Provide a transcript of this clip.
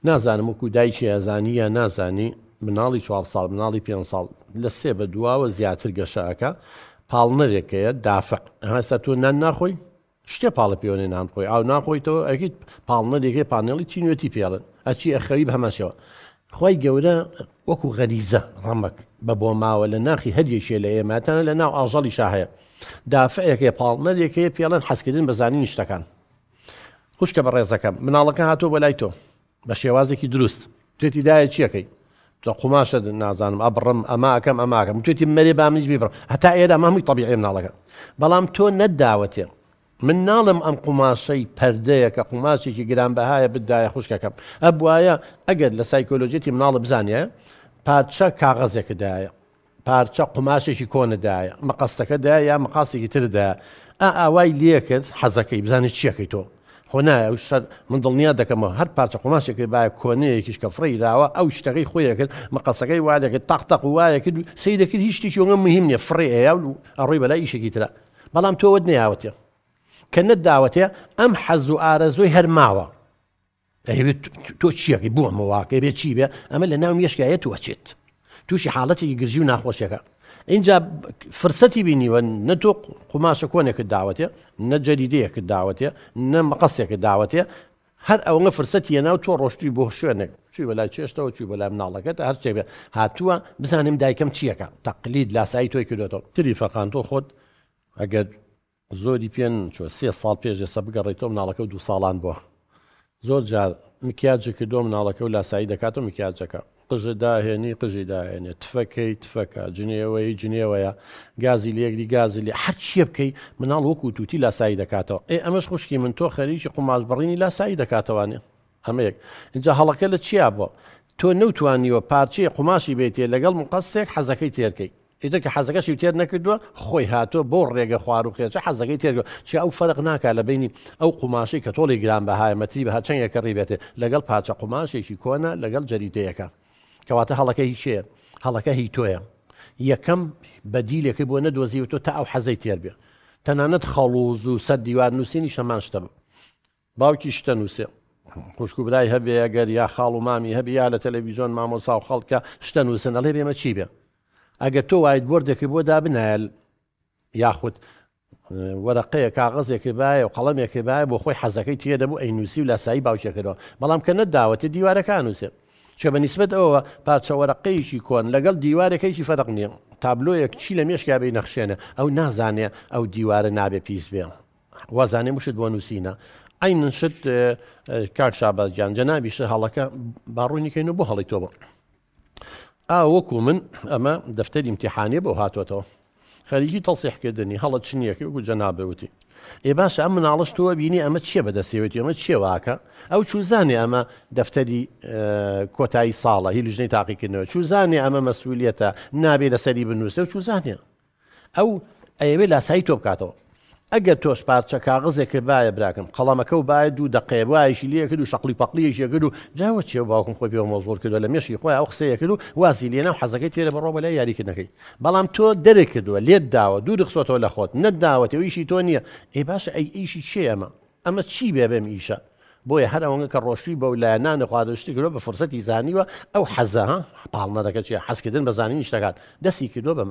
نازانم وەکو دایکی ئەزانی یا نازانی مناڵی چوار ساڵ مناڵی پێنج ساڵ لە سێ بە دواوە زیاتر گەشە ئەکا پاڵنەرێک هەیە دافع ئەها ئێستا تۆ نان ناخۆی شتێ پاڵە پێوەنێ نان بخۆی ئاو ناخۆیتەوە ئەکیت پاڵنەرێک هەیە پانێڵی تینوێتی پێڵن ئەچی ئەخەوی بە هەمان شێوە خوای گەورە وەکو غەریزە ڕەمەک بە بۆ ماوە لە ناخی هەر یەکێ لە ئێمە تەنە لە ناو ئاژەڵیشا هەیە دافعێک هەیە پاڵنەرێک هەیە پێڵێن حەزکردن بە زانینی شتەکان خوشکە بەڕێزەکەم مناڵەکە هاتووە بۆ لای تۆ بە شێوازێکی دروست توێتی دایە چیەکەی تۆ قوماشە نازانم ئەبڕم ئەمە ئەکەم ئەمە ئەکەم توێتی مەرێ با منیش بیبڕم هەتا ئێرە ئەمە هەمووی تەبیعی مناڵەکە بەڵام تۆ نەتداوەتێ من ناڵم ئەم قوماشەی پەردەیە کە قوماشێکی گرانبەهایە بدایە خوشکەکەم ئەبوایە ئەگەر لە سایکۆلۆژیەتی مناڵە بزانیایە پارچە کاغەزێکت دایە پارچە قوماشێکی کۆنت دایە مقەستەکە دایە یا مقاسێکی ترت دایە ئا ئاوای لێ کرد حەزەکەی بزانێ چیەکەی تۆ خۆ نایە ئەو شەر من دڵنیا دەکەمەوە هەر پارچە قوماشێکی باە کۆنەیەکیش کە فڕێی داوە ئەو شتەکەی خۆی کرد مقەسەکەی وا دەکرد تاق تەق وایە کرد و سەیر دەکرد هیچ شتێکی ئەوە مهم نییە فڕێ ئەیا و ئەڕۆی بەلای ئیشێکی ترە بەڵام تۆ وت نەیاوەتێ کە نەتداوەتێ ئەم حەز و ئارەزووی هەر ماوە ئەیەوێت تۆ چیەکەی بۆ ئەمە واکەی بێ چی بێ ئەمە لە ناو مێشکایە تو ئەچێت تووشی حاڵەتێکی گرژی و ناخۆشیەکە اینجا فرسەتی بینیوە نە تۆ قوماشە کۆنێکت داوەتێ نە جەریدەیەکت داوەتێ نە مقەسێکت داوەتێ هەر ئەوەنە فرسەتی ناو تۆ ڕۆشتوی بۆ شوێنێک چوی بەلای چێشتەوە چوی بەلای مناڵەکەت هەرچێ بێ هاتووە بزانم دایکم چیەکە تەقلید لاسایی تۆی کردوێتەوە تری فەقان تۆ خۆت ئەگەر زۆری پێ نچوە سێ ساڵ پێش ئێستا بگەڕێیتەوە مناڵەکەو دوو ساڵان بوە زۆر جار مکیاجی کردوە مناڵەکەو لاسایی دەکاتەوە مکیاجەکە قژت داهێنی قژی داهێنێ تفەکەی تفەکە جنێوەی جنێوەیە گازی لێگری گازی لێ هەر چیە بکەی مناڵ وەکو توتی لاسایی دەکاتەوە ئێ ئەمەش خوشکی من تۆ خەریکی قوماش بڕینی لاسایی دەکاتەوانێ ئەمە یەک اینجا هەڵەکە لە چیا بووە تۆ نەوتوانیوە پارچەیە قوماشی بێتێ لەگەڵ مقەسێک حەزەکەی تێرکەی ئیتر کە حەزەکەشی تێر نەکردووە خۆی هاتووە بەو ڕێگە خوار و خێچە حەزەکەی تێر کردووە چی ئەو فەرق ناکا لە بەینی ئەو قوماشەی کە تۆڵی گرانبەهایە مەتری بەها چەند یەکەڕی بێتێ لەگەڵ پارچە قوماشێکی کۆنە لەگەڵ جەریدەیەکە کەواتە هەڵەکە هی کێیە هەڵەکە هی تۆیە یەکەم بەدیلێکی بۆ نەدۆزیوەتەوە تا ئەو حەزەی تێر بێ تەنانەت خەڵوز و سەر دیوار نووسینیش هەمان شتە باوکی شتە نووسێ خوشک و برای هەبێ ئەگەر یا خاڵ و مامی هەبێ یا لە تەلەڤیزیۆن مامۆسا و خەڵکە شتە نووسن ئەڵێ بێمە چی بێ ئەگەر تۆ وایت بۆردێکی بۆ دابنایە یاخود وەرەقەیە کاغەزێکی باە و قەڵەمێکی باە بۆ خۆی حەزەکەی تێ دەبوو ئەی نووسی و لاسایی باوکێکەوە بەڵام کە نەداوەتێ دیوارەکان نووسێ چە بە نیسبەت ئەوەوە پارچە وەرەقەیەکی کۆن لەگەڵ دیوارێکەیکی فەرق نییە تابلۆیەک چی لە مێشکیا بی نەخشێنە ئەو نازانێ ئەو دیوارە نابێ پیس بێ وازانێ مشت بۆ نووسینە عینن شت کاک شاباز گیان جەنابیشە هەڵەکە با ڕوونی کەین و بۆ هەڵی تۆ بۆ ئا وەکو من ئەمە دەفتەری امتحانیە بۆ هاتووەتەوە خەریکی تەسیحکردنی هەڵە چنیەکەی وەکو جەنابێ وتی ئێ باشە ئەم مناڵش تۆ بینی ئەمە چییە بەدەستێوێتی ئەمە چییە واکە ئەو چوزانێ ئەمە دەفتەری کۆتایی ساڵە هی لیژنەی تاقیکردنەوە چوزانێ ئەمە مەسئولیەتە نابێ لەسەری بنووسێ و چوزانێ ئەو ئەیەوێ لاسایی تۆ بکاتەوە ئەگەر تۆش پارچە کاغزێکت بایە براکەم قەڵەمەکە و بایە دوو دەقەیە وایشی لێ کرد و شەقلی پەقلیەکی کرد و جاوە چێ باوکم خۆی پێوە مەزبوڵ کردووە لە مێشکی خۆی ئەو قسەیە کرد و وازی لێنا و حەزەکەی تێرە بڕۆ بەلای یاریکردنەکەی بەڵام تۆ دەرێک کردووە لێت داوە دوور خستۆتەوە لە خۆت نەتداوەتێ و ئیشی تۆ نییە ئەی باشە ئەی ئیشی چێ ئەمە ئەمە چی بێ بەم ئیشە بۆیە هەر ئەوەنگە کە ڕۆشتوی بەو لایە نان خواردن شتی کردووە بە فرسەتی زانیوە ئەو حەزە ها پاڵنەرەکە چیە حەزکردن بە زانینی شتەکان دەستی کردووە بەمە.